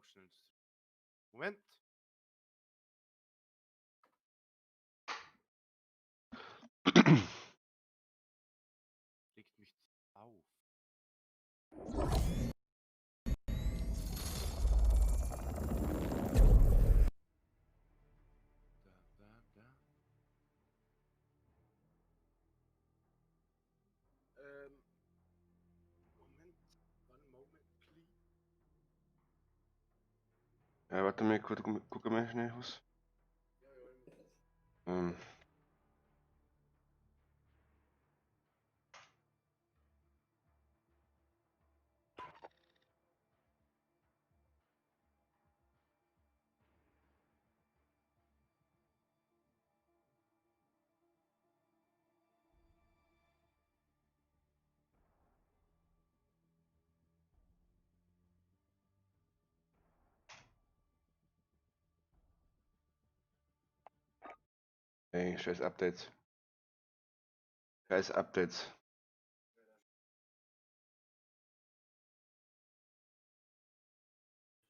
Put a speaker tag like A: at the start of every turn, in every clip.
A: auch schnell. Moment! Regt mich auf. Da, da, da. Moment, one moment, please.
B: Ja, warte mal, guck mal schnell was.
A: Ja, ja, ich muss.
B: Ey, scheiß Updates. Scheiß Updates.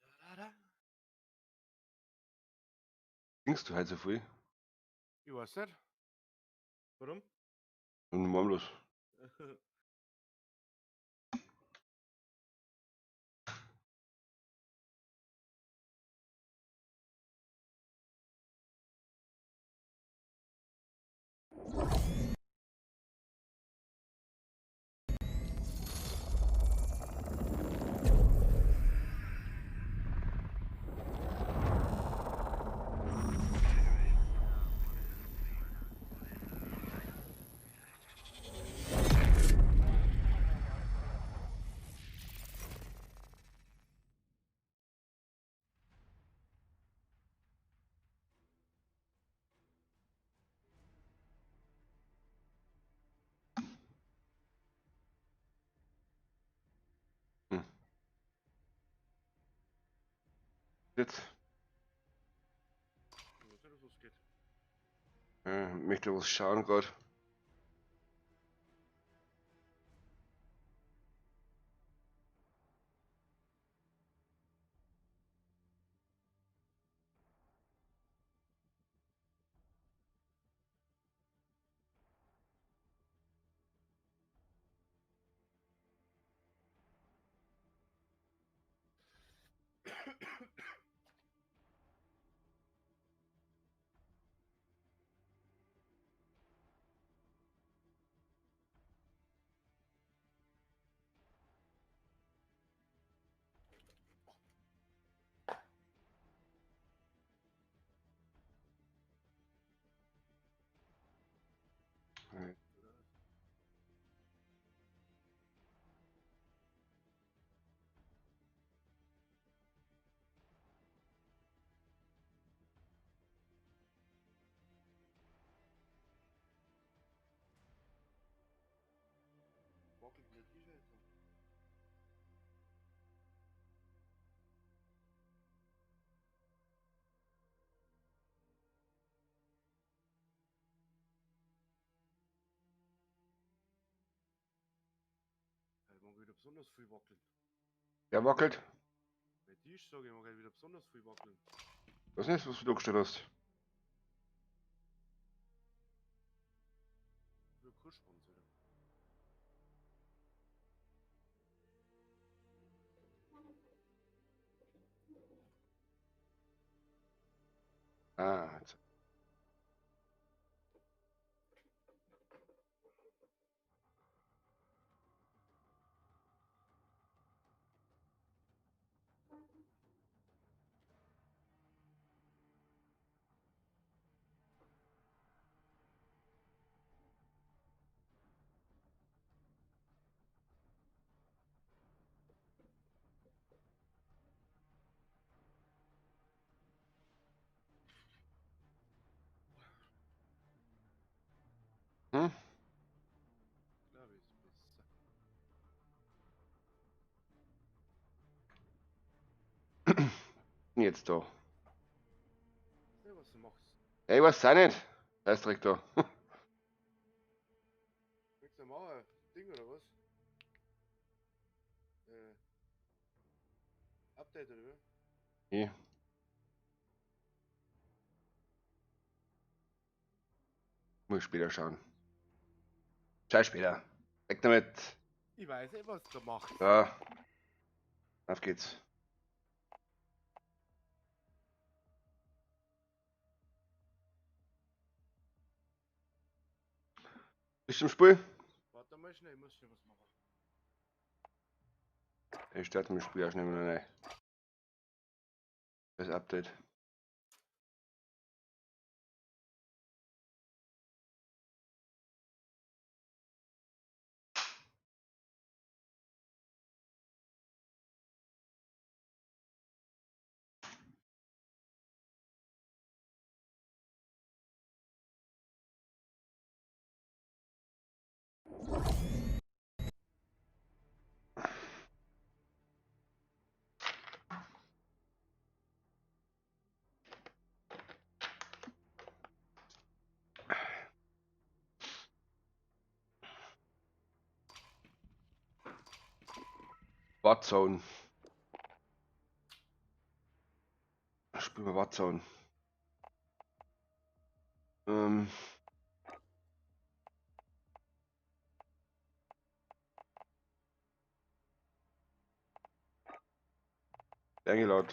A: Da, da.
B: Trinkst du heute so viel?
A: Ich weiß nicht. Warum?
B: Und harmlos. Jetzt.
A: Ich weiß nicht, was losgeht.
B: Möchte was schauen gerade.
A: Wackelt der Tisch jetzt? Heute mag ich wieder besonders viel wackeln.
B: Wer wackelt?
A: Mein Tisch, sage ich, mag heute wieder besonders viel wackeln.
B: Was nicht, was du da gestellt hast.
A: Wieder Kuschwanz, oder?
B: Ah, jetzt. Hm?
A: Glaube ich, ist besser.
B: Jetzt da.
A: Ja, was du machst.
B: Ey, ich weiß auch nicht. Scheißdreck da.
A: Willst du machen? Ding oder was? Update oder wie?
B: Nee. Muss ich später schauen. Schau später. Weg damit.
A: Ich weiß nicht, was du machst.
B: Ja. Auf geht's. Bist du im Spiel?
A: Warte mal schnell, ich muss schnell was machen.
B: Ich starte mit dem Spiel auch schnell mal rein. Das Update. Warzone. Spielen wir Warzone. Eingeladen.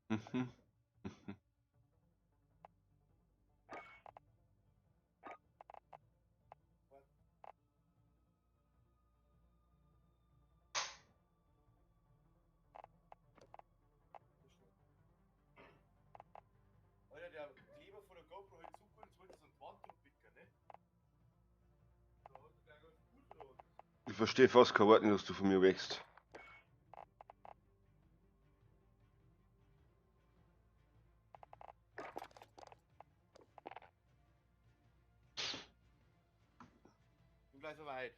B: Mhm. Mhm.
A: Alter, der Kleber von der GoPro hat so gut, jetzt wollte ich so einen Wand picken, ne? Da hat er gleich ganz gut oder was?
B: Ich verstehe fast kein Wort nicht, was du von mir wächst.
A: Bin gleich soweit.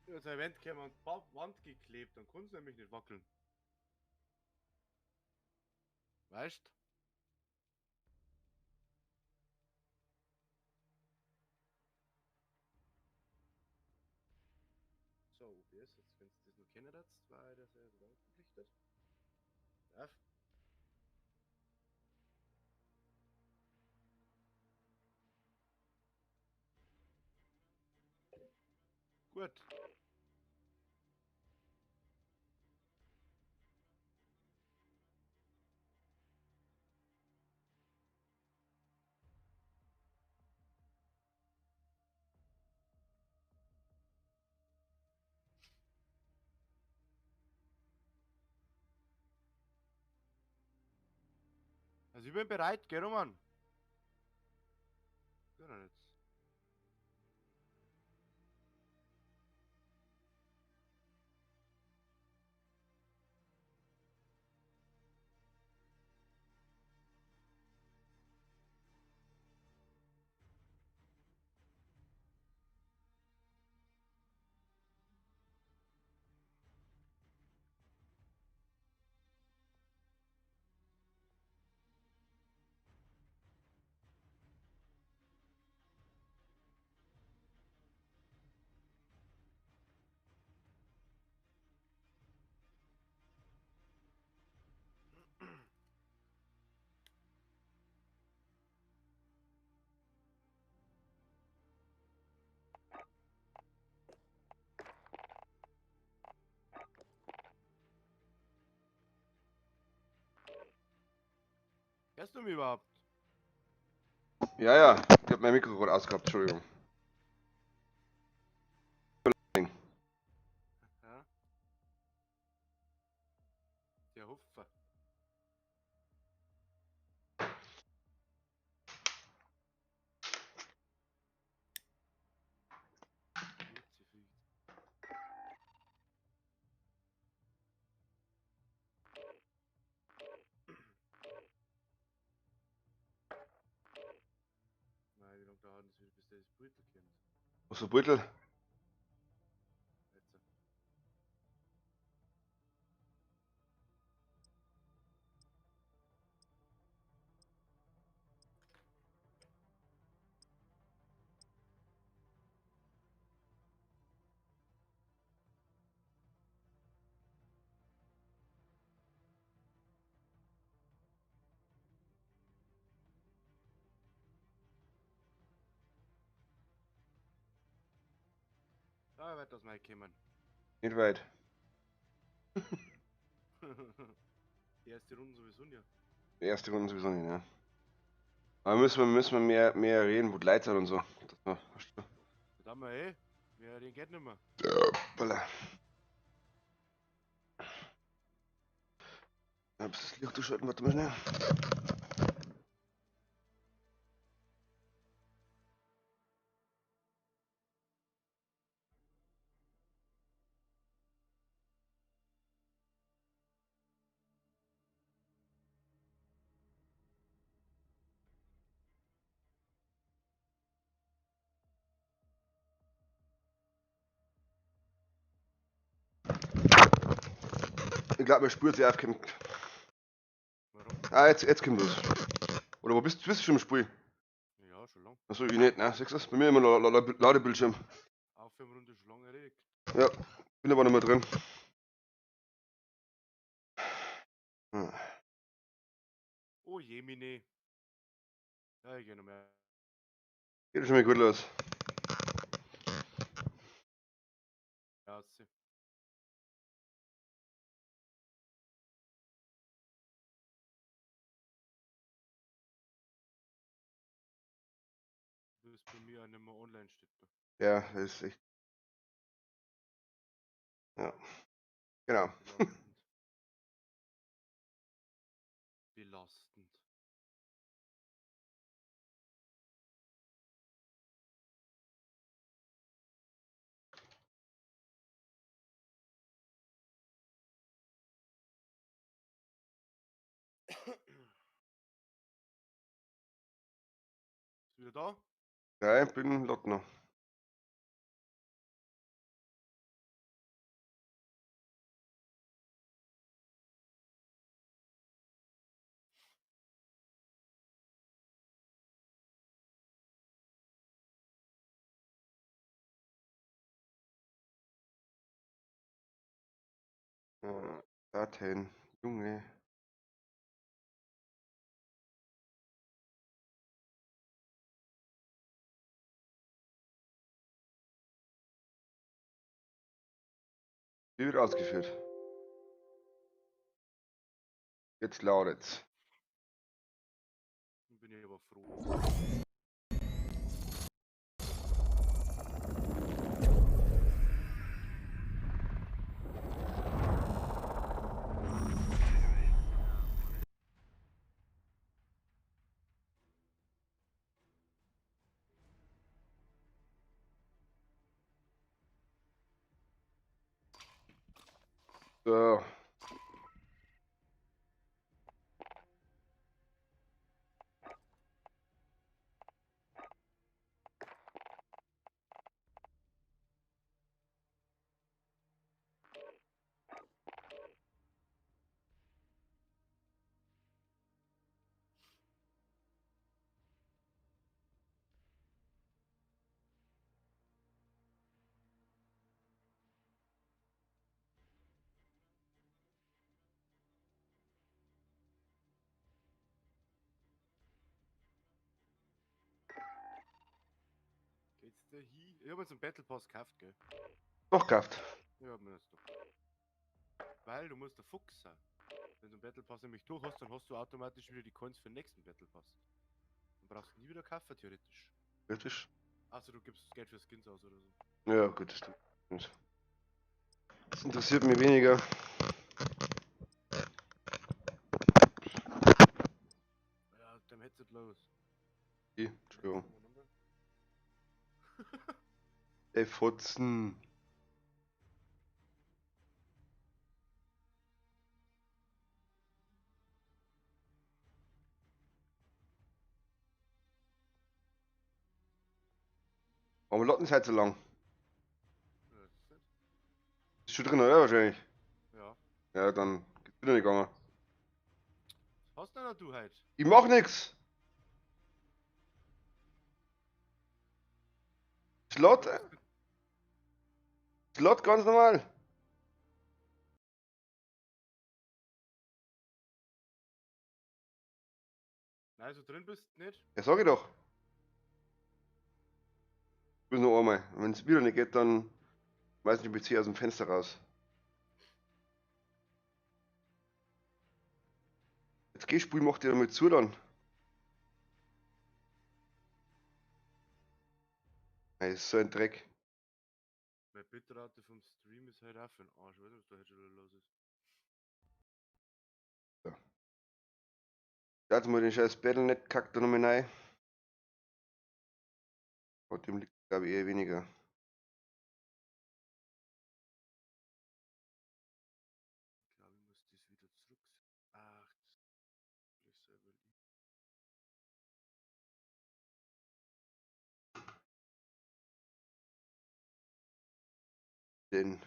A: Ja, so ein Event an die Wand geklebt, dann kann's nämlich nicht wackeln. Weißt? Bei der Saison verpflichtet. Darf. Gut. Also ich bin bereit, gell, Roman? Gut, dann jetzt. Hörst du mich überhaupt?
B: Ja, ja, ich hab mein Mikro gerade ausgehabt, Entschuldigung.
A: Ja. Der Hupfer. Nein, wie lange dauert das wieder, bis das Beutel kommt?
B: Was für Beutel?
A: Jetzt. Da wird das mal kommen.
B: Nicht weit.
A: Die erste Runde sowieso nicht.
B: Die erste Runde sowieso nicht, ne? Aber müssen wir mehr reden, wo die Leute sind und so. Das war, weißt du.
A: Das haben wir eh. Mehr reden geht nicht mehr.
B: Ja, hoppala. Ich hab's das Licht ausschalten, warte mal schnell. Ich glaub, meine Spur hat sich aufgehängt.
A: Warum?
B: Ah, jetzt kommt los. Oder wo bist du? Bist du schon im Spiel?
A: Ja, schon lang.
B: Achso, ich nicht, ne? Siehst du das? Bei mir immer noch Ladebildschirm.
A: Aufwärmrunde schon lange erledigt.
B: Ja, bin aber nicht mehr drin. Hm.
A: Oh je, Mine. Ja, ich geh noch mehr.
B: Geht schon mal gut los.
A: Ja, sie. Du bist bei mir auch nicht mehr online, steht da.
B: Ja, das ist echt. Ja. Genau.
A: Belastend. Belastend. Bist du wieder da?
B: Ja, ich bin Lottner. Daten, Junge. Wie wird ausgeführt? Jetzt lautet's.
A: Bin ich aber froh.
B: So.
A: Geht's da hin? Ich hab jetzt einen Battle Pass gekauft, gell?
B: Doch gekauft.
A: Ich hab mir das doch. Weil du musst der Fuchs sein. Wenn du einen Battle Pass nämlich durch hast, dann hast du automatisch wieder die Coins für den nächsten Battle Pass. Dann brauchst du nie wieder kaufen, theoretisch.
B: Theoretisch?
A: Außer du gibst das Geld für Skins aus oder so.
B: Ja, gut, das stimmt. Das interessiert mich weniger.
A: Ja, dem Headset los.
B: Die, Entschuldigung. Ey, Fotzen. Warum lotten sie halt so lang? Ist schon drin, oder? Wahrscheinlich.
A: Ja.
B: Ja, dann ist wieder nicht gegangen.
A: Was hast denn du heute?
B: Ich mach nix! Slot. Slot ganz normal.
A: Nein, so drin bist du nicht.
B: Ja, sag ich doch. Ich muss noch einmal. Wenn es wieder nicht geht, dann schmeiß ich den PC aus dem Fenster raus. Jetzt geh, Spiel macht dir damit zu dann. Ey, ist so ein Dreck.
A: Meine Bitrate vom Stream ist halt auch für den Arsch. Ich weiß nicht, was da heute schon wieder los ist.
B: So. Jetzt mal den scheiß Battle.net Kack da nochmal rein. Aber dem liegt, glaube ich, eher weniger.
A: Ich glaube, ich muss das wieder zurück. Ach, das ist selber lieb.
B: Den.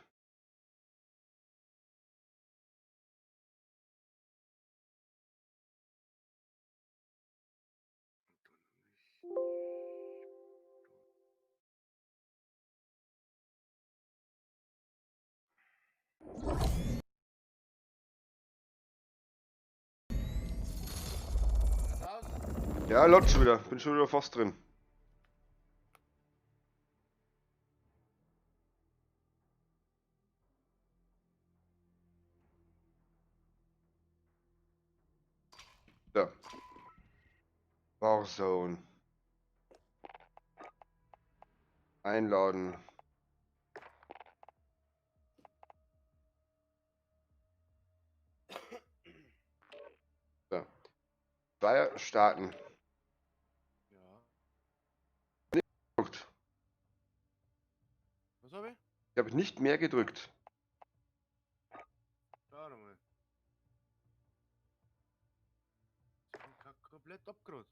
B: Ja, läuft schon wieder. Bin schon wieder fast drin. So. Warzone. Einladen. So. Zweier starten.
A: Ja.
B: Gedrückt.
A: Was hab ich?
B: Ich habe nicht mehr gedrückt.
A: Da nochmal. Komplett abgerollt.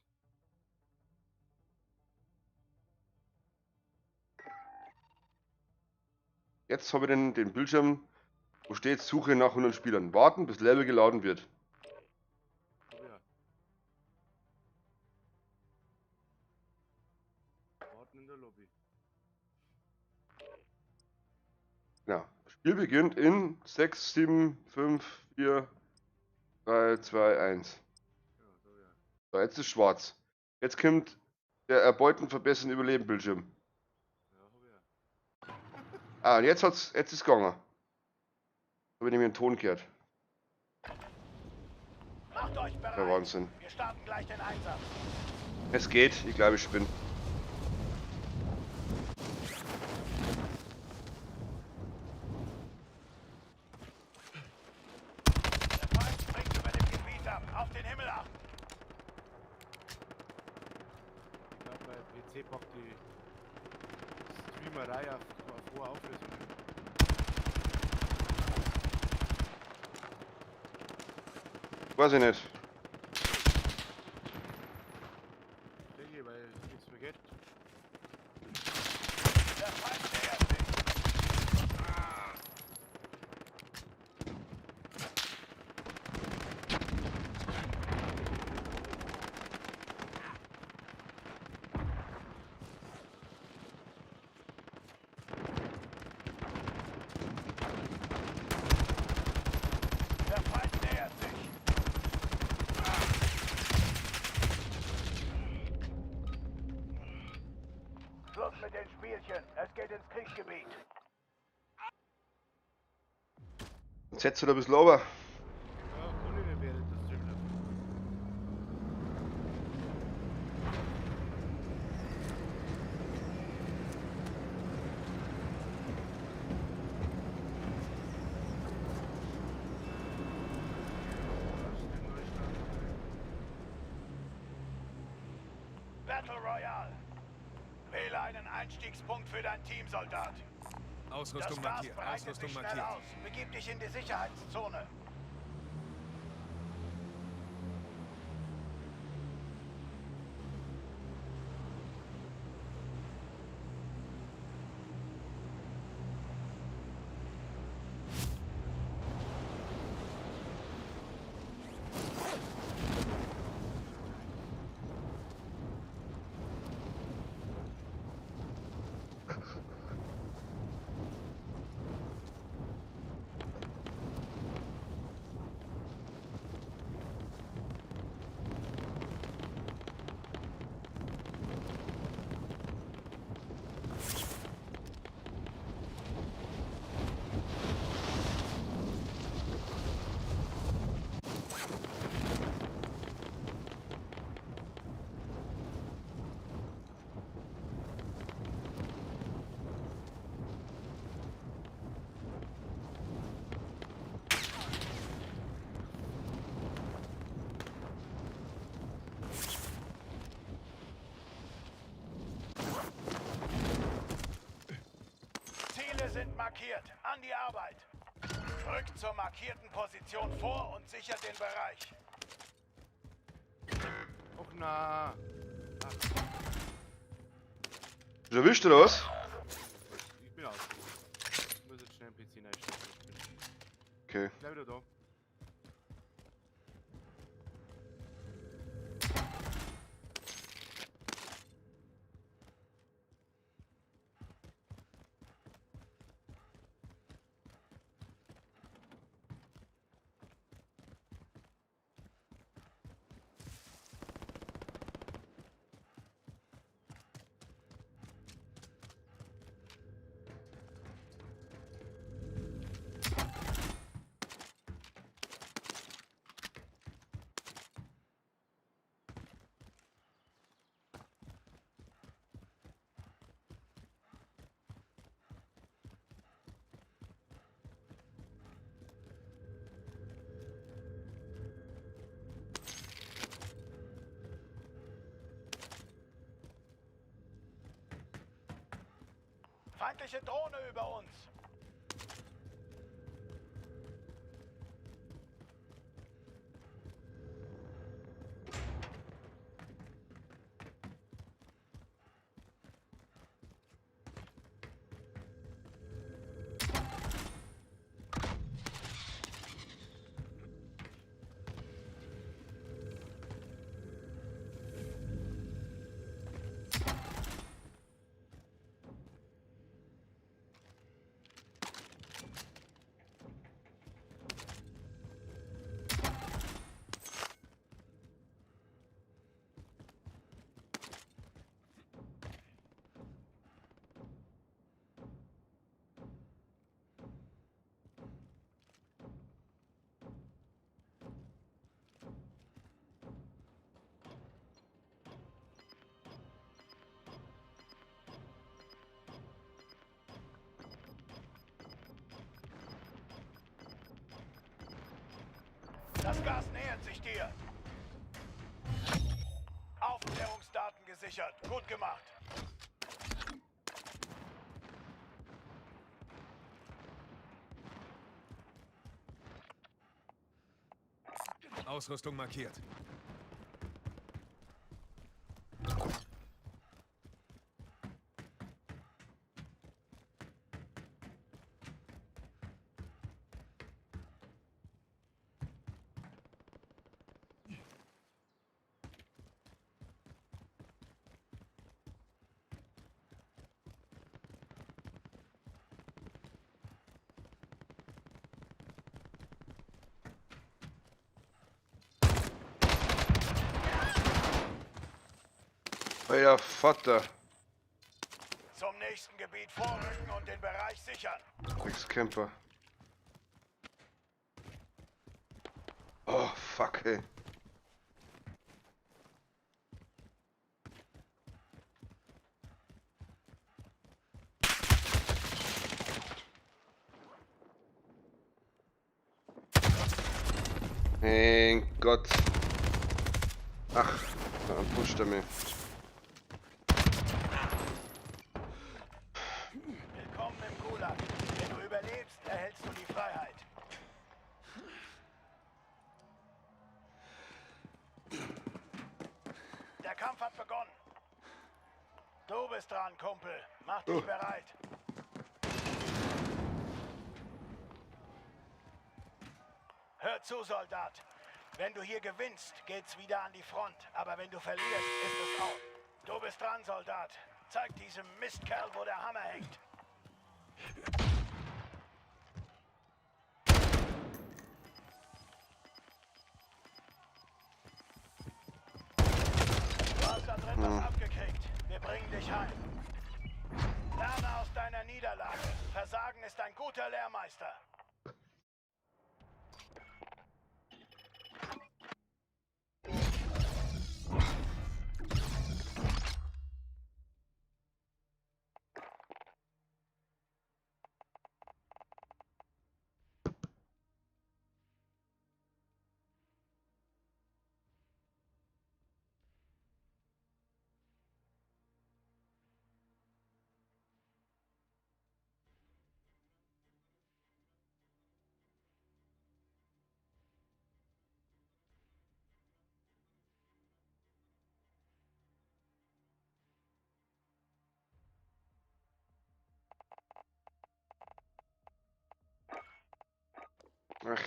B: Jetzt habe ich den Bildschirm, wo steht Suche nach 100 Spielern. Warten, bis Level geladen wird.
A: Oh ja. Warten in der Lobby.
B: Ja, Spiel beginnt in 6, 7, 5, 4, 3, 2, 1.
A: Ja, so ja.
B: So, jetzt ist schwarz. Jetzt kommt der Erbeuten, Verbessern, Überleben Bildschirm.
A: Ja, hab ich ja.
B: Ah, und jetzt ist es gegangen. Hab ich nämlich einen Ton gehört.
C: Macht euch bereit.
B: Der Wahnsinn.
C: Wir starten gleich den Einsatz.
B: Es geht, ich glaube, ich spinne.
C: Der Feind springt über dem Gebiet ab. Auf den Himmel achten.
A: Ich glaube, mein PC packt die Streamerei auf hohe Auflösung.
B: Weiß ich nicht.
A: Denke ich, weil nichts mehr geht.
C: Der Feind nähert sich. Der Feind nähert sich. Schluss mit den Spielchen. Es geht ins Kriegsgebiet.
B: Setzt du da ein bisschen runter?
A: Ja, kann ich nicht während der Stream laufen.
C: Battle Royale. Wähle einen Einstiegspunkt für dein Team, Soldat.
D: Ausrüstung
C: Das Gas
D: markiert.
C: breitet
D: Ausrüstung
C: sich schnell
D: markiert.
C: aus. Begib dich in die Sicherheitszone. Ziele sind markiert. An die Arbeit. Rückt zur markierten Position vor und sichert den Bereich.
A: Och na. Ach,
B: Ist erwischt oder was?
A: ich bin aus. Ich muss jetzt schnell den PC einstellen.
B: Okay.
A: Gleich wieder da.
C: Feindliche Drohne über uns. Das Gas nähert sich dir. Aufklärungsdaten gesichert. Gut gemacht.
D: Ausrüstung markiert.
B: Alter Vater.
C: Zum nächsten Gebiet vorrücken und den Bereich sichern.
B: Ex-Camper. Oh, fuck, ey. Mein Gott. Ach, da pusht er mich.
C: Willkommen im Gulag. Wenn du überlebst, erhältst du die Freiheit. Der Kampf hat begonnen. Du bist dran, Kumpel. Mach dich bereit. Hör zu, Soldat. Wenn du hier gewinnst, geht's wieder an die Front. Aber wenn du verlierst, ist es aus. Du bist dran, Soldat. Zeig diesem Mistkerl, wo der Hammer hängt. Du hast da drin was abgekriegt. Wir bringen dich heim. Lerne aus deiner Niederlage. Versagen ist ein guter Lehrmeister.
B: Ach.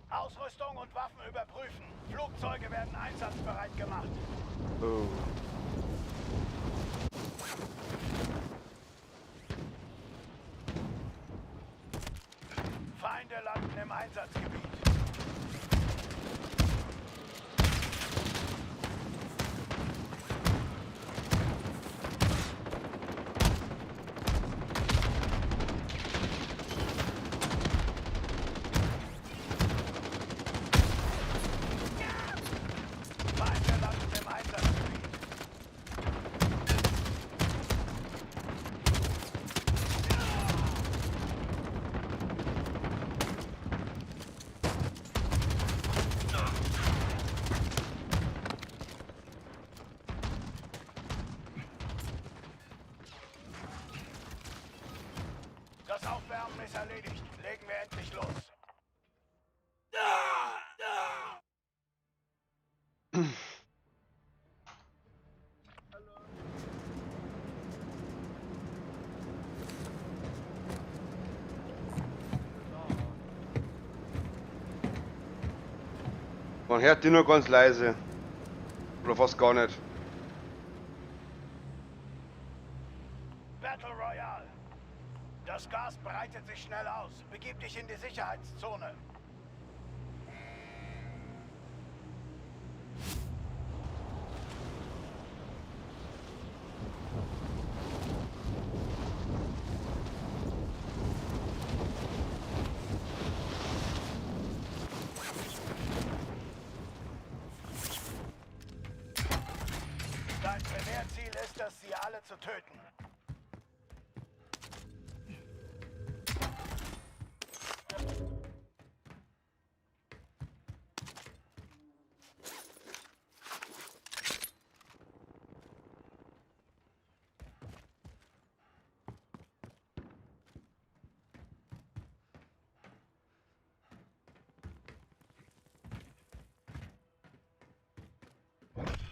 C: Ausrüstung und Waffen überprüfen. Flugzeuge werden einsatzbereit gemacht.
B: Oh.
C: Feinde landen im Einsatzgebiet. Feinde landen im Einsatzgebiet. Aufwärmen ist erledigt. Legen wir endlich los.
B: Man hört die nur ganz leise. Oder fast gar nicht.
C: Battle Royale. Das Gas breitet sich schnell aus. Begib dich in die Sicherheitszone. Dein Primärziel ist es, sie alle zu töten.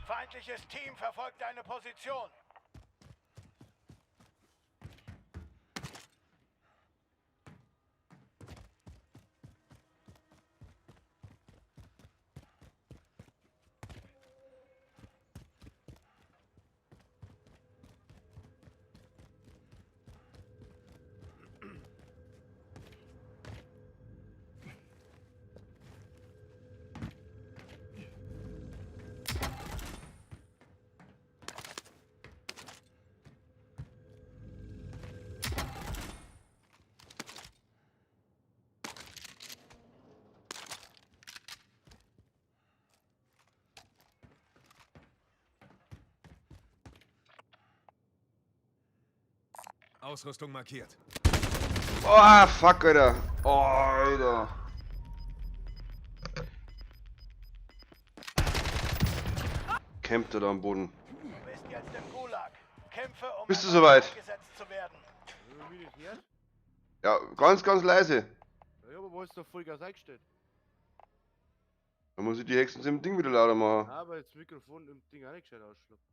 C: Feindliches Team verfolgt deine Position.
D: Ausrüstung markiert.
B: Oh, fuck, Alter. Oh, Alter. Campt er da am Boden.
C: Du bist jetzt im Gulag. Kämpfe, um
B: Bist du soweit?
C: eingesetzt zu werden.
A: Wenn man mich nicht hört?
B: Ja, ganz, ganz leise.
A: Ja, aber wo ist doch Vollgas eingestellt?
B: Da muss ich die Hexen im Ding wieder lauter machen.
A: Aber jetzt Mikrofon im Ding auch nicht gescheit ausschlägt.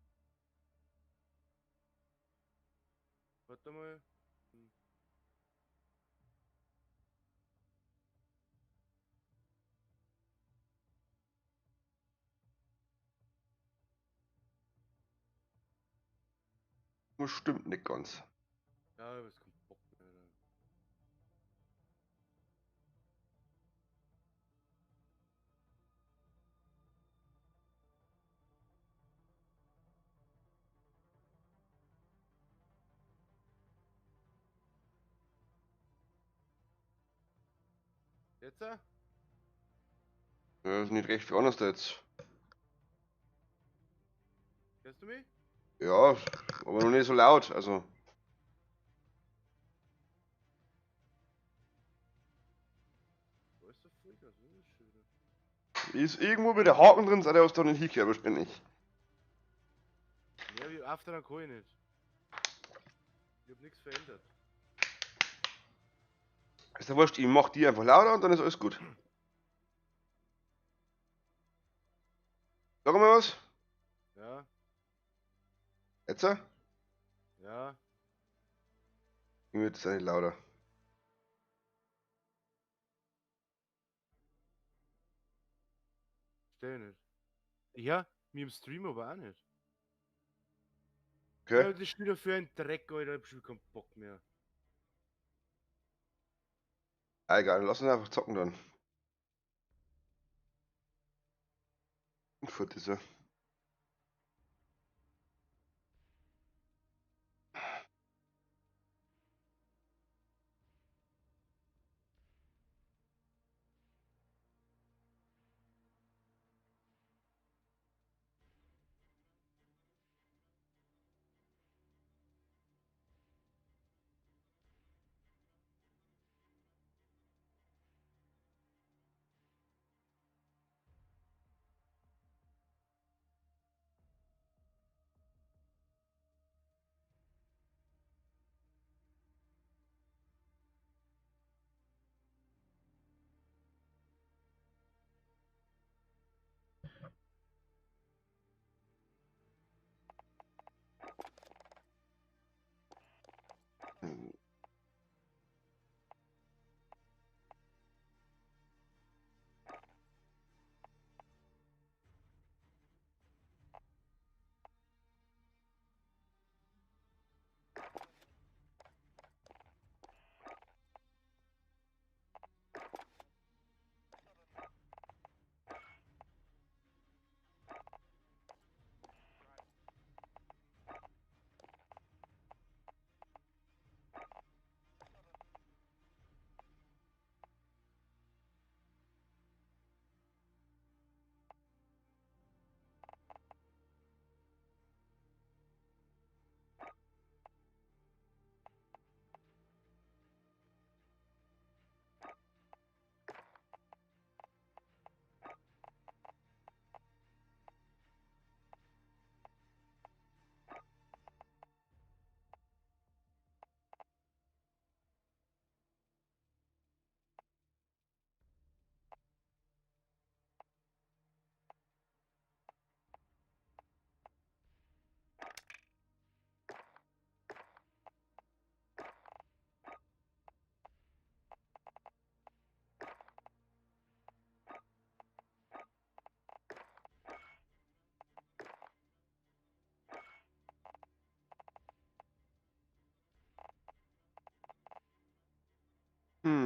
A: Warte mal.
B: Das stimmt nicht ganz.
A: Ja, aber es kommt Bock mehr. Alter. Jetzt?
B: Ja, ist nicht recht viel anders da jetzt.
A: Hörst du mich?
B: Ja, aber noch nicht so laut, also.
A: Wo ist der Vollgas? Was ist das schon wieder?
B: Ist irgendwo mit der Haken drin, sei der was da nicht hingehört, wahrscheinlich.
A: Ja, wie After kann ich nicht. Ich hab nichts verändert.
B: Ist ja wurscht, ich mach die einfach lauter und dann ist alles gut. Sag mal was.
A: Ja,
B: Jetzt?
A: ja.
B: Irgendwie wird es eigentlich lauter.
A: Stell nicht. Ja, mir im Stream aber auch nicht.
B: Okay.
A: Ja, das ist wieder für ein Dreck, Alter. Ich hab schon keinen Bock mehr.
B: Ah, egal, lass uns einfach zocken dann. Und fort ist er.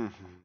B: Mhm.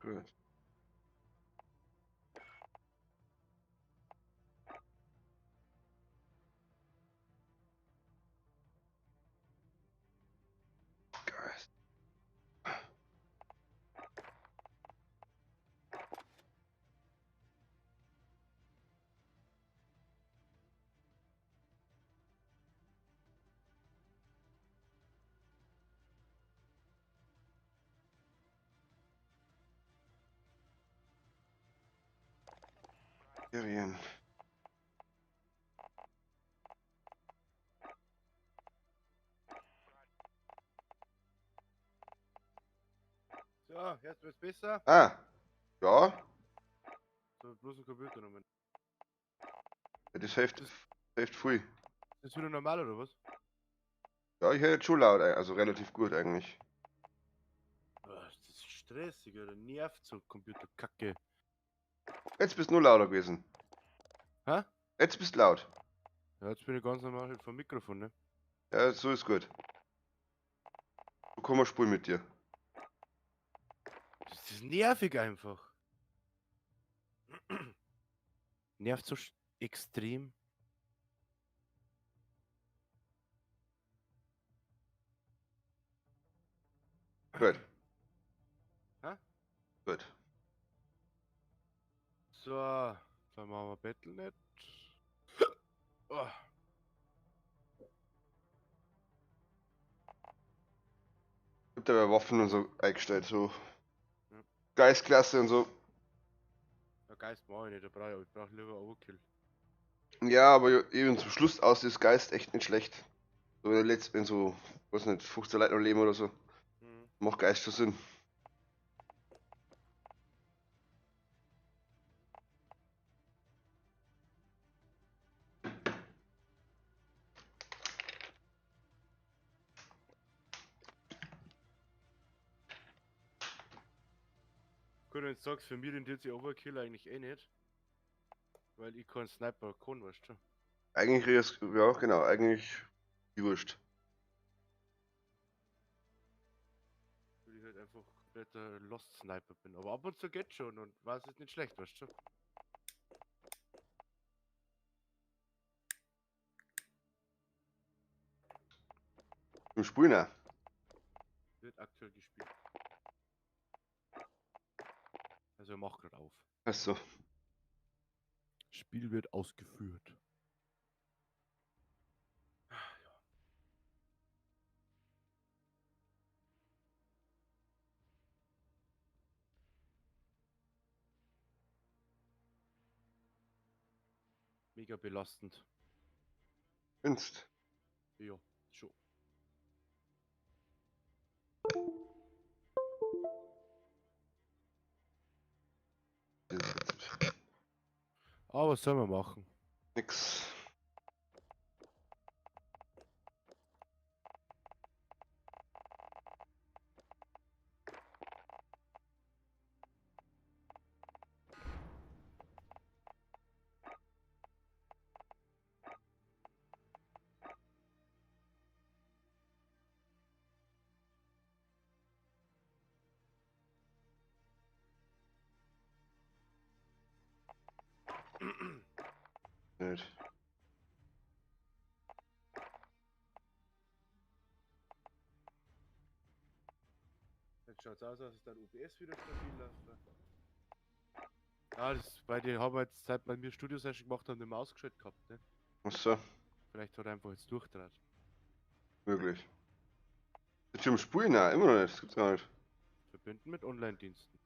B: Gut. Geist. Syrien.
A: So, jetzt wird's besser.
B: Ah, ja.
A: So, bloß ein Computer nochmal.
B: Ja, das hilft viel.
A: Ist das wieder normal oder was?
B: Ja, ich höre jetzt schon laut, also relativ gut eigentlich.
A: Oh, das ist stressig, oder nervt so Computerkacke.
B: Jetzt bist du nur lauter gewesen.
A: Hä?
B: Jetzt bist du laut.
A: Ja, jetzt bin ich ganz normal vom Mikrofon, ne?
B: Ja, so ist gut. So kann man spulen mit dir.
A: Das ist nervig einfach. Nervt so extrem.
B: Gut.
A: Hä?
B: Gut.
A: So, dann machen wir Battle.net. Oh.
B: Ich hab da Waffen und so eingestellt, so.
A: Ja.
B: Geistklasse und so.
A: Ja, Geist mach ich nicht, da brauch ich, ich brauch lieber Overkill.
B: Ja, aber eben zum Schluss aus ist Geist echt nicht schlecht. So wenn letzt, wenn so, weiß nicht, 15 Leute noch leben oder so.
A: Mhm.
B: Macht Geist schon Sinn.
A: Gut, wenn du sagst, für mich rentiert sich Overkill eigentlich eh nicht. Weil ich keinen Sniper kann, weißt du.
B: Eigentlich ist, ja genau, eigentlich die Wurscht.
A: Weil ich halt einfach kompletter Lost Sniper bin. Aber ab und zu geht schon und war es nicht schlecht, weißt du.
B: Im Spulen auch.
A: Wird aktuell gespielt. Also er macht grad auf.
B: Achso.
A: Spiel wird ausgeführt. Ja. Mega belastend.
B: Findest?
A: Ja, schon. Aber was soll man machen?
B: Nix. Nicht.
A: Jetzt schaut's aus, als ist dann OBS wieder stabil läuft. Ja, das bei dir haben wir jetzt seit bei mir Studio-Session gemacht haben, nicht mehr ausgeschaltet gehabt, ne?
B: Ach so,
A: Vielleicht hat er einfach jetzt durchdraht.
B: möglich. Jetzt schon im Spulen? Nein, immer noch nicht. Das gibt's gar nicht.
A: Verbinden mit Online-Diensten.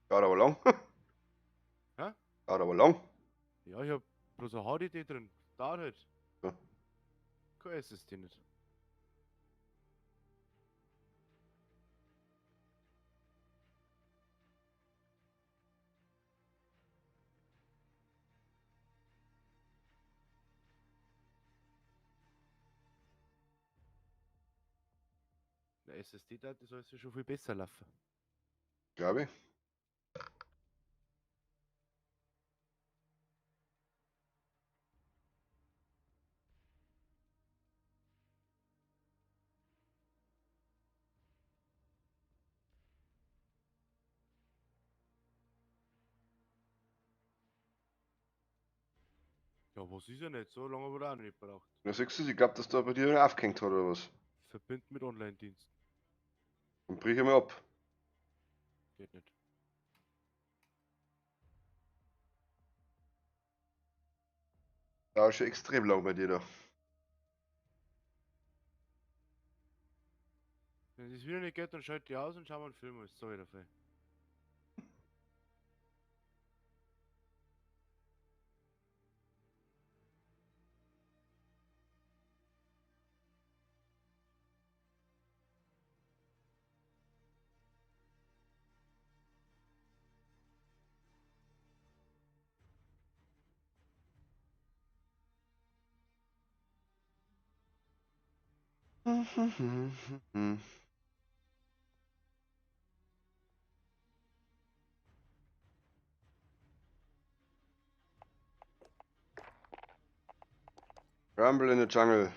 B: Dauert aber lang.
A: Hä?
B: Dauert aber lang.
A: Ja, ich hab bloß eine HDD drin. Dauert halt.
B: Ja.
A: Kein SSD nicht. Eine SSD-Datei soll es ja schon viel besser laufen.
B: Glaube ich.
A: Ja, was ist ja nicht? So lange habe ich auch noch nicht braucht.
B: Ja, siehst du, ich glaub, dass da bei dir einer aufgehängt hat oder was.
A: Verbinden mit Online-Diensten.
B: Dann brich ich mal ab.
A: Geht nicht.
B: Dauert schon extrem lang bei dir da.
A: Wenn es wieder nicht geht, dann schalte ich aus und schau mal einen Film an. Sorry dafür.
B: Rumble in the Jungle.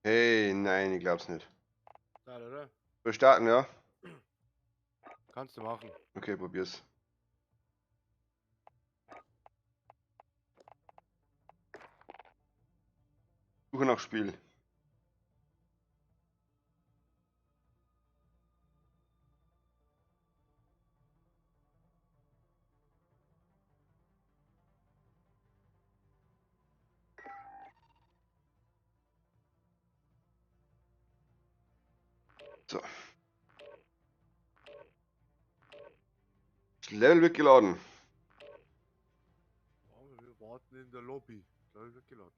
B: Hey, nein, ich glaub's nicht.
A: Geil, oder?
B: Wir starten, ja?
A: Kannst du machen.
B: Okay, probier's. Suche nach Spiel. So. Das Level wird geladen.
A: Oh, wir warten in der Lobby. Level wird geladen.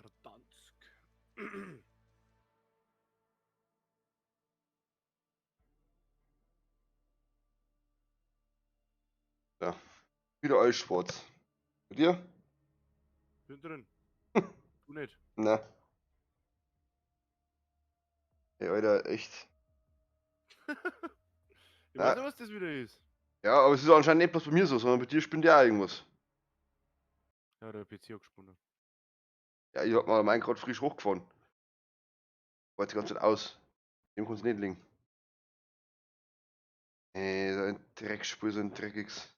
A: Verdammt.
B: Ja. Wieder alles schwarz. Bei dir?
A: Bin drin. Du nicht.
B: Na. Ey, Alter, echt.
A: Ich weiß nicht, was das wieder ist.
B: Ja, aber es ist anscheinend nicht bloß bei mir so, sondern bei dir spinnt ja auch irgendwas.
A: Ja, der PC hat gesponnen.
B: Ja, ich hab mal meinen grad frisch hochgefahren. War jetzt die ganze Zeit aus. Dem kann's nicht liegen. Ey, so ein Dreckspur, so ein dreckiges.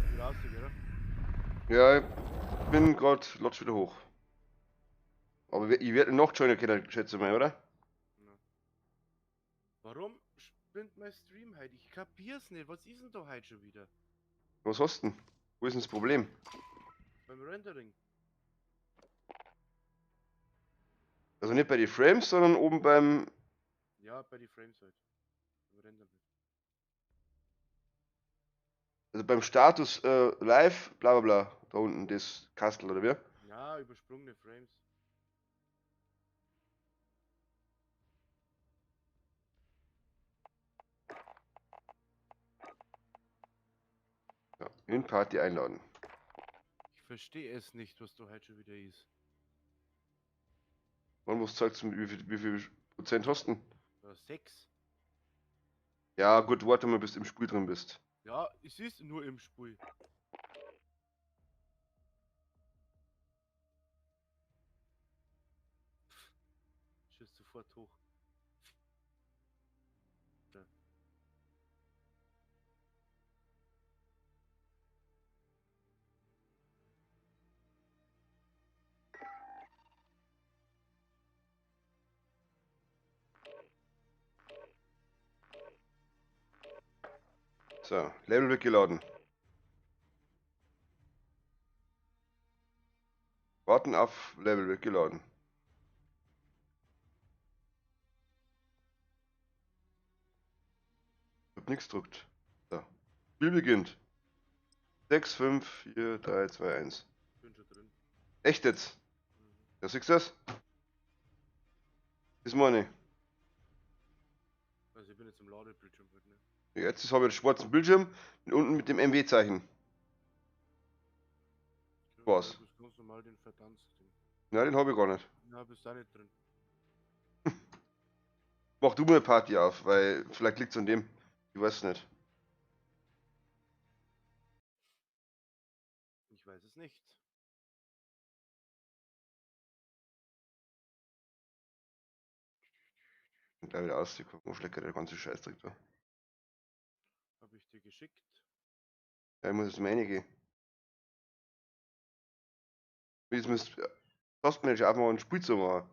A: Wieder aus, oder?
B: Ja, ich bin grad lotsch wieder hoch. Aber ich werde noch joinen können, schätze ich mal, oder?
A: Ja. Warum spinnt mein Stream heute? Ich kapier's nicht. Was ist denn da heute schon wieder?
B: Was hast du denn? Wo ist denn das Problem?
A: Beim Rendering.
B: Also nicht bei den Frames, sondern oben beim...
A: Ja, bei den Frames halt. Beim Rendern halt.
B: Also beim Status live, bla bla bla. Da unten das Kastel, oder wie?
A: Ja, übersprungene Frames.
B: Ja, in Party einladen.
A: Ich verstehe es nicht, was da heute schon wieder ist.
B: Und was zeigst du, wie viel Prozent hast du denn?
A: Ja, 6.
B: Ja, gut, warte mal, bis du im Spiel drin bist.
A: Ja, es ist nur im Spiel. Schießt sofort hoch. Ja.
B: So, Level wird geladen. Warten auf Level wird geladen. Ich hab nix gedrückt. So. Spiel beginnt. 6, 5, 4, 3, 2, 1.
A: Bin schon drin.
B: Echt jetzt?
A: Mhm.
B: Ja, siehst du das? Das meine ich.
A: Also ich bin jetzt im Ladebildschirm halt, ne?
B: Jetzt habe ich den schwarzen Bildschirm und unten mit dem M W-Zeichen.
A: Ja,
B: Was?
A: Du bist ganz normal den vertanzt.
B: Nein, den habe ich gar nicht.
A: Ja, bist auch nicht drin.
B: Mach du mal eine Party auf, weil vielleicht liegt's an dem. Ich weiß es nicht.
A: Ich weiß es nicht.
B: Und da wieder auszugucken, wo schlägt der ganze Scheißdreck da.
A: Hab ich dir geschickt.
B: Ja, ich muss jetzt mal reingehen. Jetzt müsst Tastenmanager einfach mal ein Spiel zu machen.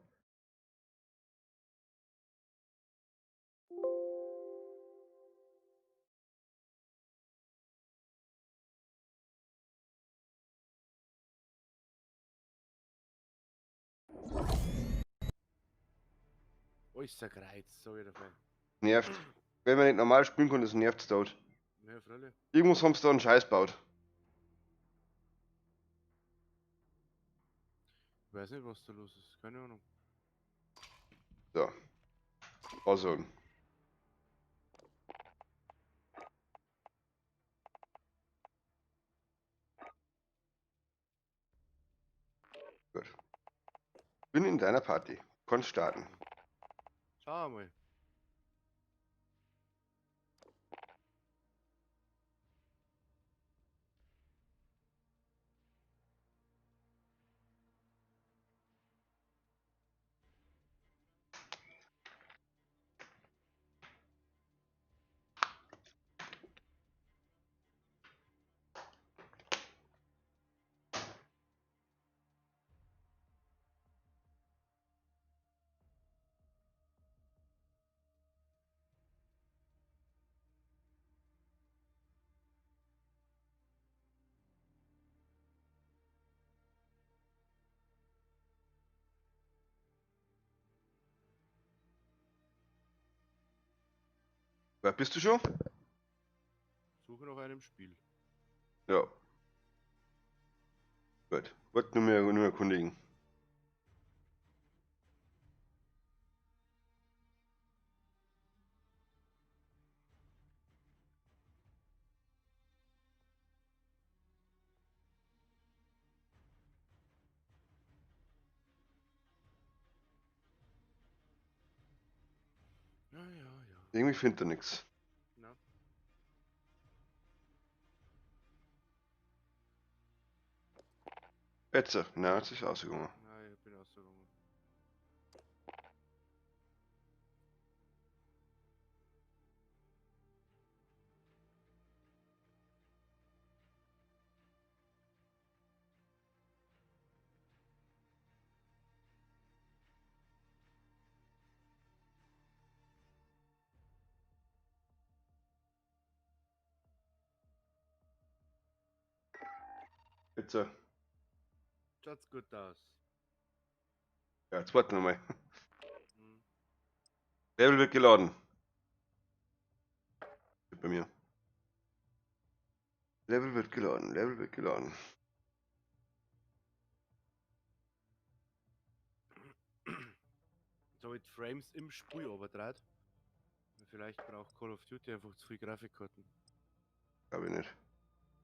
A: Äußer Kreuz, sag ich dabei.
B: Nervt. Wenn man nicht normal spielen kann, das nervt's dort.
A: Ja, freilich.
B: Irgendwas haben sie da einen Scheiß gebaut.
A: Ich weiß nicht, was da los ist. Keine Ahnung.
B: So. Also. Gut. Bin in deiner Party. Kannst starten.
A: Schau mal.
B: Wer bist du schon?
A: Suche nach einem Spiel.
B: Ja. Gut. Wollte nur erkundigen.
A: Ja.
B: Irgendwie findet er nichts.
A: Na.
B: Jetzt, na, jetzt ist ausgegangen.
A: Nein, ich bin ausgegangen.
B: Jetzt.
A: Schaut's gut aus.
B: Ja, jetzt warten wir mal.
A: Hm.
B: Level wird geladen. Bei mir. Level wird geladen, Level wird geladen.
A: Jetzt habe ich die Frames im Spiel übertragen. Vielleicht braucht Call of Duty einfach zu viel Grafikkarten.
B: Glaube ich nicht.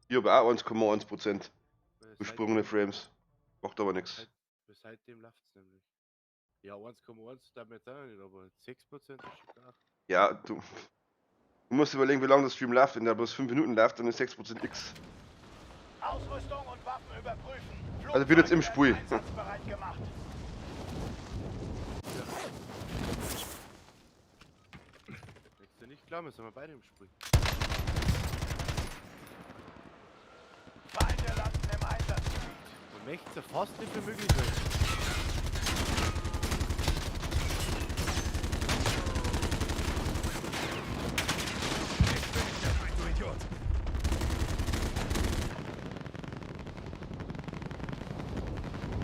B: Ich habe auch 1,1%
A: Weil
B: gesprungene Frames. Macht aber nichts.
A: Seitdem läuft's nämlich. Ja, 1,1 darf man jetzt auch nicht, aber 6% ist schon klar.
B: Ja, du musst überlegen, wie lange das Stream läuft. Wenn der bloß 5 Minuten läuft, dann ist 6% X.
C: Ausrüstung und Waffen überprüfen.
B: Also wird jetzt im Spiel.
C: Einsatzbereit gemacht.
A: Denkst du nicht klar, wir sind wir beide im Spiel.
C: Feinde landen im Einsatzgebiet.
A: Man möchte es ja fast nicht für möglich halten.
D: Ich bin nicht der Feind, du Idiot!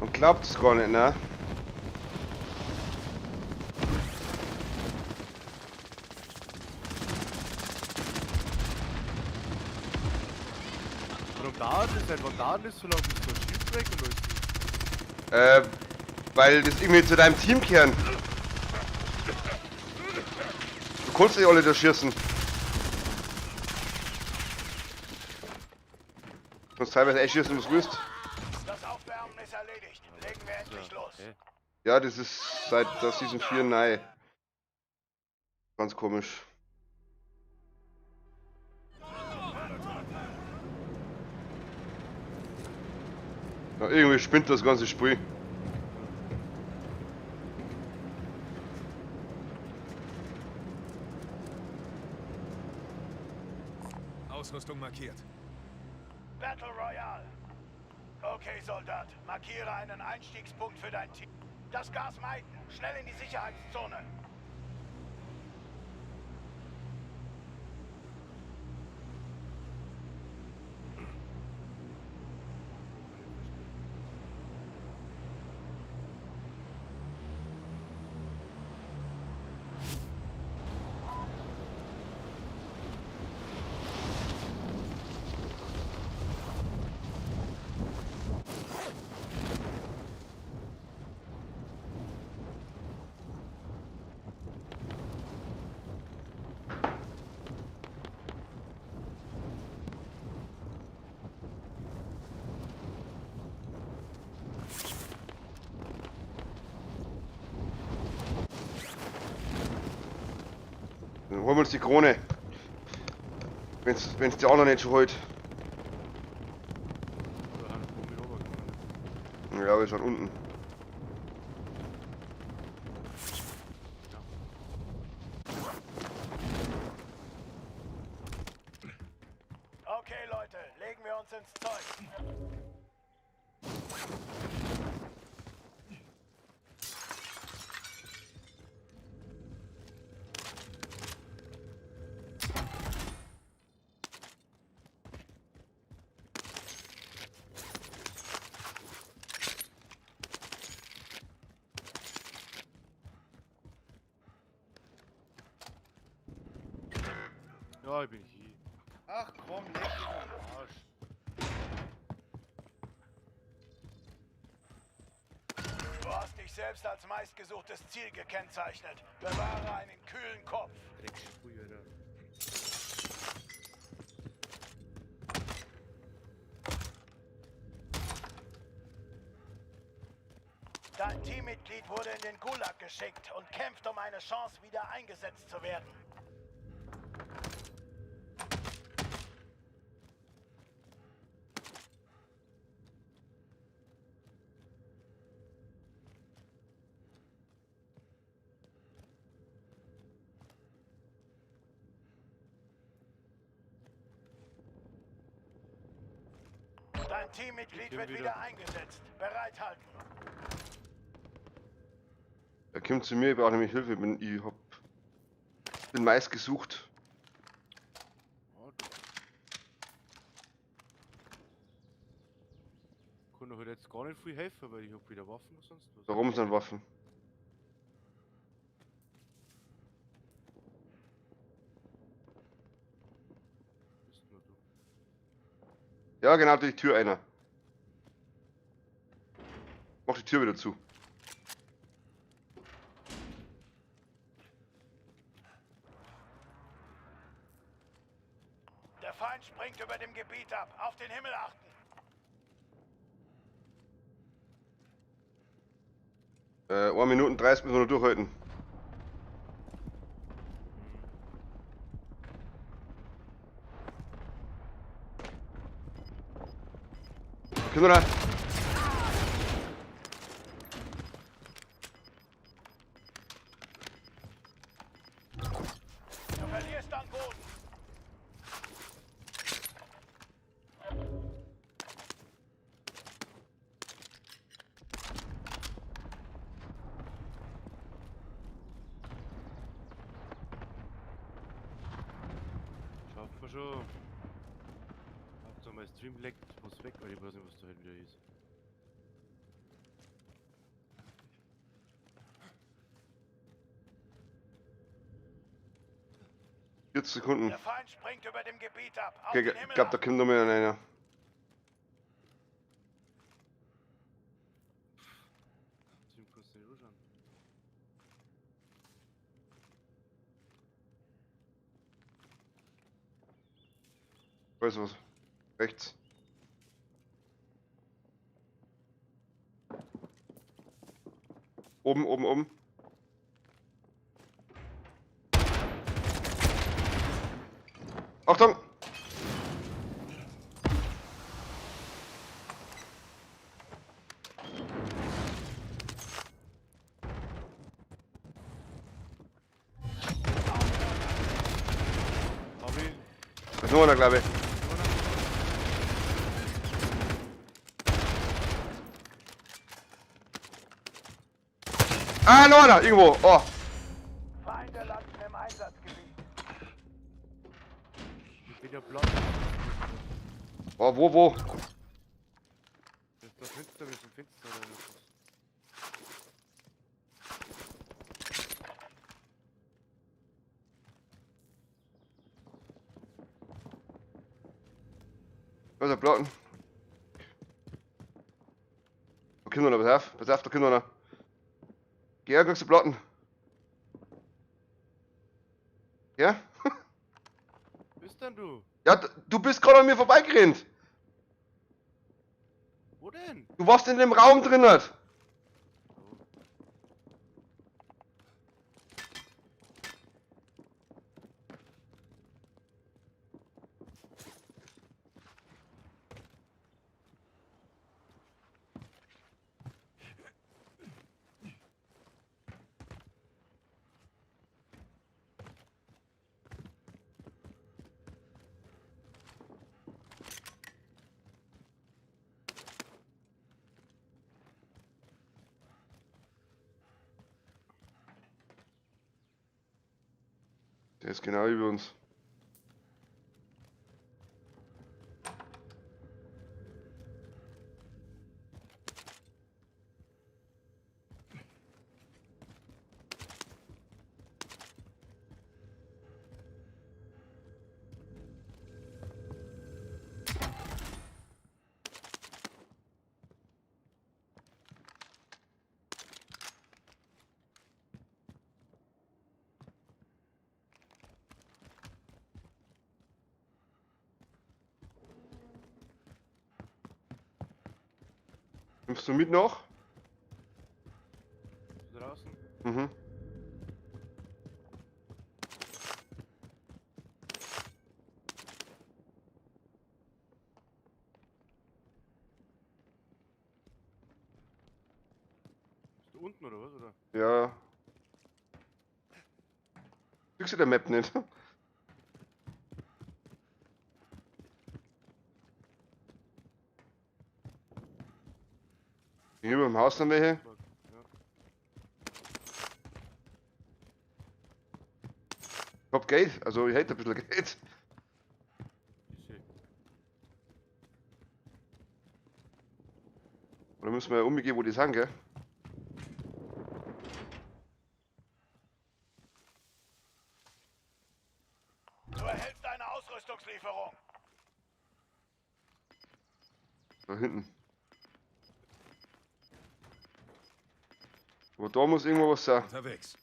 B: Man glaubt es gar nicht, ne?
A: Warum dauert das? Seit wann dauert das so lange, bis du ein Schild break und alles ist?
B: Weil das irgendwie zu deinem Team kehren. Du kannst nicht alle da schießen. Du kannst teilweise echt schießen, was du willst.
C: Das Aufwärmen ist erledigt. Legen wir endlich los.
A: Okay.
B: Ja, das ist seit der Season 4 neu. Ganz komisch. Ja, irgendwie spinnt das ganze Spiel.
D: Ausrüstung markiert.
C: Battle Royale. Okay, Soldat. Markiere einen Einstiegspunkt für dein Team. Das Gas meiden. Schnell in die Sicherheitszone.
B: Dann holen wir uns die Krone. Wenn's die anderen nicht schon holt.
A: Oder haben wir mit runtergegangen?
B: Ja, wir sind unten.
C: Okay, Leute, legen wir uns ins Zeug.
A: Ja, ich bin hier. Ach komm, leck dich am Arsch.
C: Du hast dich selbst als meistgesuchtes Ziel gekennzeichnet. Bewahre einen kühlen Kopf.
A: Drecksprühe, Alter.
C: Dein Teammitglied wurde in den Gulag geschickt und kämpft um eine Chance, wieder eingesetzt zu werden. Dein Teammitglied wird wieder eingesetzt. Bereithalten.
B: Er kommt zu mir, ich brauche nämlich Hilfe. Ich bin meist gesucht.
A: Ich kann doch jetzt gar nicht viel helfen, weil ich hab wieder Waffen oder sonst was.
B: Warum sind Waffen?
A: Bist nur du.
B: Ja, genau, durch die Tür einer. Mach die Tür wieder zu.
C: Der Feind springt über dem Gebiet ab. Auf den Himmel achten.
B: 1 Minute 30 müssen wir noch durchhalten. Können wir da?
C: Du verlierst an Boden.
A: Schaffen wir schon. Hauptsache mein Stream leckt was weg, weil ich weiß nicht, was da halt wieder ist.
B: 40 Sekunden.
C: Der Feind springt über dem Gebiet ab. Auf
B: Okay,
C: den
B: ich
C: Himmel
B: glaub, da kommt noch mehr einer.
A: Stream kannst du nicht anschauen.
B: Weiß was. Rechts. Oben, oben, oben. Achtung!
A: Hab ihn.
B: Da ist noch einer, glaube ich. Ah, noch einer, irgendwo. Oh.
C: Feinde landen im Einsatzgebiet.
A: Ich bin ja platt.
B: Oh, wo?
A: Das ist das Fenster, wir sind Fenster oder was?
B: Da ist der Platten. Da kommt noch, pass auf, pass auf, da kommt noch einer. Geh her, kriegst du Platten. Ja?
A: Bist denn du?
B: Ja, du bist gerade an mir vorbeigerannt.
A: Wo denn?
B: Du warst in dem Raum drin, halt. Der ist genau über uns. Nimmst du mit noch?
A: Draußen?
B: Mhm.
A: Bist du unten oder was? Oder?
B: Ja. Kriegst du der Map nicht? Gegenüber im Haus noch welche.
A: Ja.
B: Ich hab Geld, also ich hätte ein bisschen Geld. Oder müssen wir ja umgehen, wo die sind, gell?
C: Du erhältst eine Ausrüstungslieferung.
B: Da hinten. Aber da muss irgendwo was sein.
D: Unterwegs.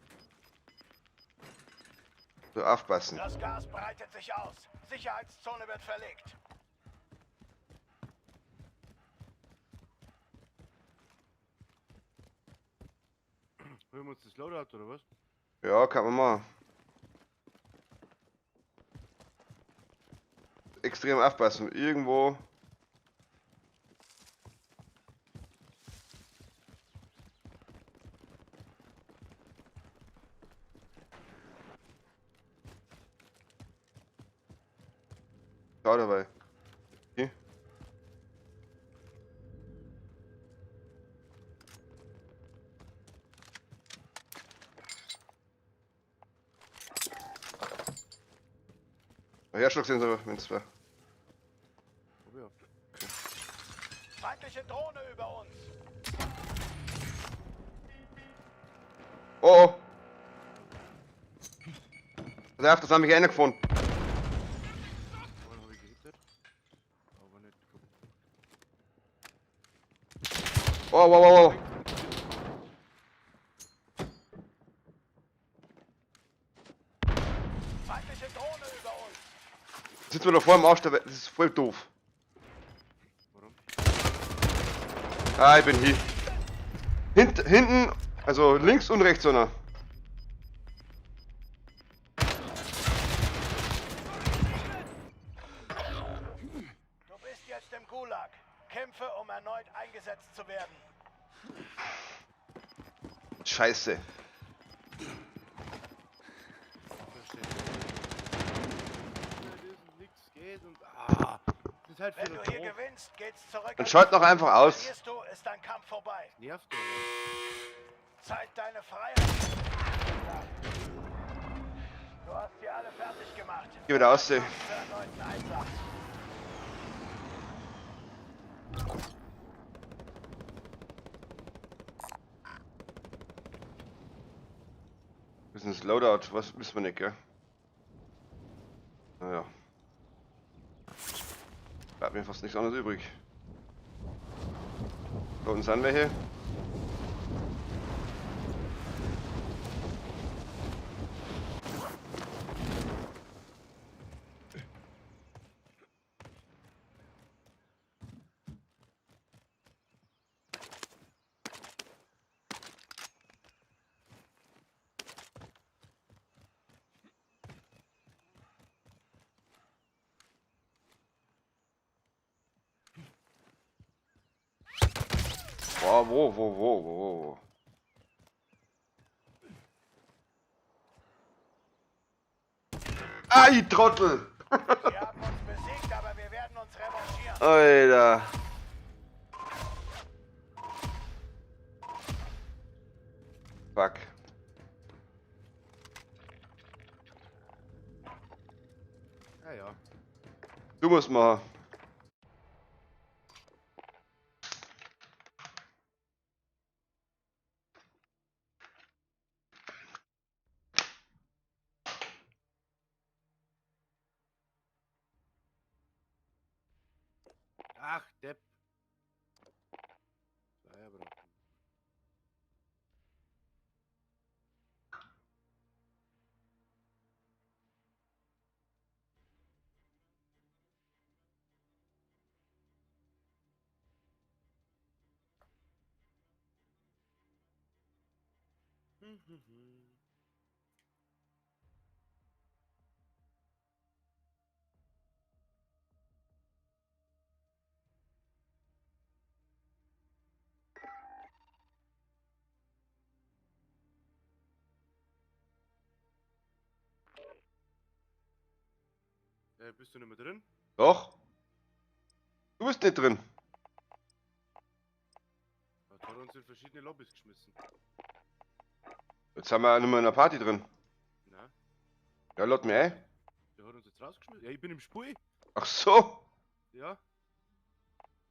B: So, aufpassen.
C: Das Gas breitet sich aus. Sicherheitszone wird verlegt.
A: Holen wir uns das Loadout oder was?
B: Ja, kann man machen. Extrem aufpassen. Irgendwo. Schau dabei. Okay. Herschlagsensor, wenn es war.
A: Oh ja.
B: Okay.
C: Feindliche Drohne über uns.
B: Oh, oh. Pass auf, das haben mich einer gefunden.
A: Einen habe ich gehittet. Aber nicht geguckt.
B: Oh, wow, wow, wow.
C: Feindliche Drohne über uns.
B: Sitzen wir da vor dem Arsch, das ist voll doof.
A: Warum?
B: Ah, ich bin hier. Hinten, also links und rechts einer.
C: Du bist jetzt im Gulag. Kämpfe, um erneut eingesetzt zu werden.
B: Scheiße.
A: Halt
C: Wenn du hier gewinnst, geht's zurück.
B: Dann schalt doch einfach aus.
C: Verlierst du, ist dein Kampf vorbei.
A: Nervt doch.
C: Zeit deine Freiheit. Du hast sie alle fertig gemacht.
B: Geh wieder aus, ey.
C: Für erneuten Einsatz.
B: Das ist ein Loadout, was wissen wir nicht, gell? Naja. Bleibt mir fast nichts anderes übrig. Da unten sind welche. Boah, wo? Ah, ich Trottel!
C: Wir haben uns besiegt, aber wir werden uns revanchieren.
B: Alter. Fuck.
A: Ja, ja.
B: Du musst mal.
A: Ach, Depp. Zweierbraten. Bist du nicht mehr drin?
B: Doch. Du bist nicht drin.
A: Hat er uns in verschiedene Lobbys geschmissen.
B: Jetzt haben wir ja nicht mehr in der Party drin.
A: Na?
B: Ja, lad mir ein.
A: Der hat uns jetzt rausgeschmissen. Ja, ich bin im Spiel.
B: Ach so.
A: Ja.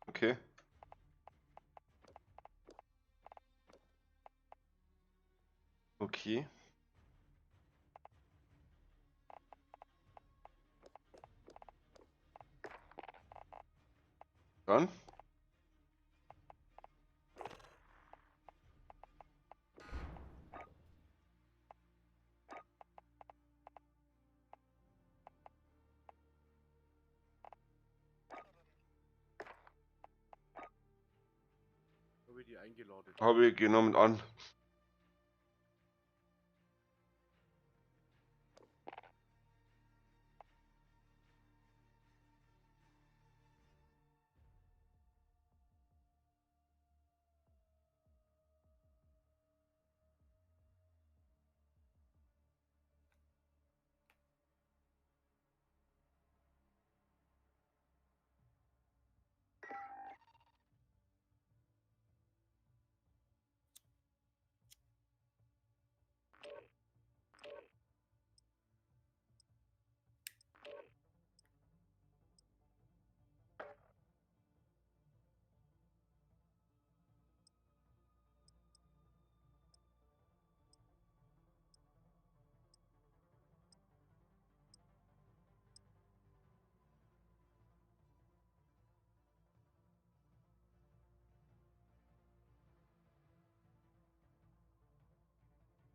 B: Okay. Okay. Dann.
A: Habe ich die eingeladen?
B: Habe ich genommen an.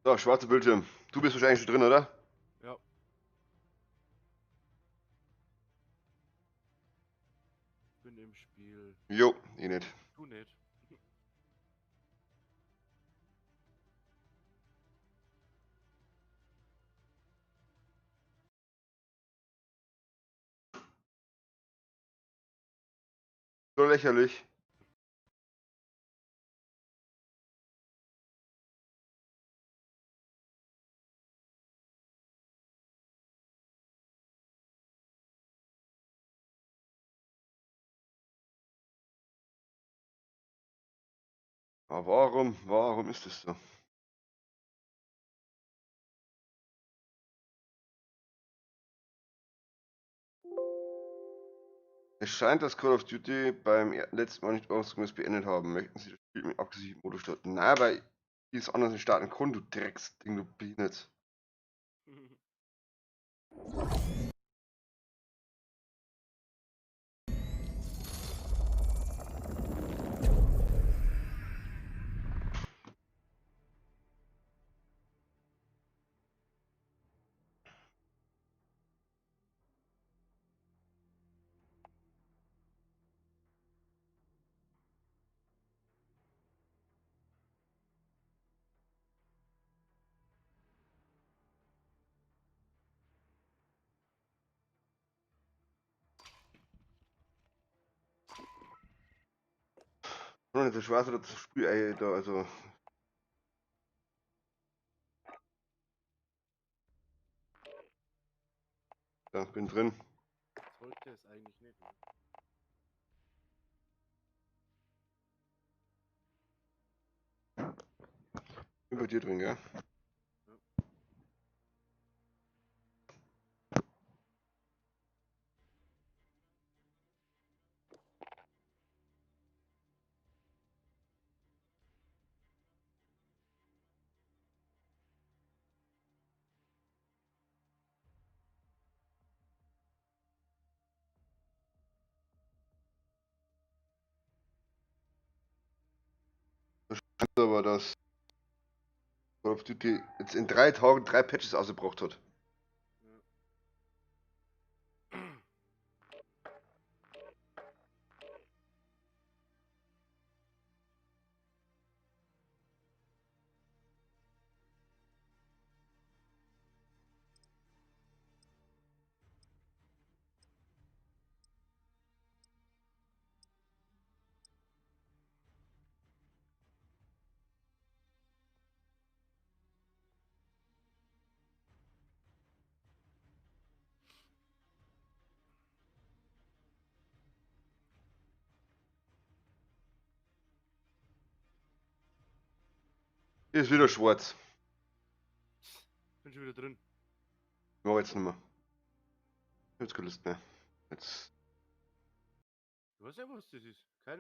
B: So, schwarzer Bildschirm. Du bist wahrscheinlich schon drin, oder?
A: Ja. Bin im Spiel.
B: Jo, ich nicht.
A: Du nicht.
B: So lächerlich. Aber warum ist das so? Es scheint, dass Call of Duty beim letzten Mal nicht ordnungsgemäß beendet haben. Möchten Sie das Spiel mit abgesicherten Modus starten? Nein, weil ich es anders nicht starten kann, du Drecksding, du Behindert. Noch nicht so schwarz oder das Sprühei da, also. Ja, bin drin.
A: Sollte es eigentlich nicht, ne?
B: Bin bei dir drin, gell?
A: Ja.
B: Aber dass Call of Duty jetzt in 3 Tagen 3 Patches ausgebracht hat.
A: Ja.
B: Ist wieder schwarz.
A: Bin schon wieder drin.
B: Mach jetzt nicht mehr. Ich hab jetzt keine Lust mehr. Jetzt.
A: Du weißt ja, was das ist. Keine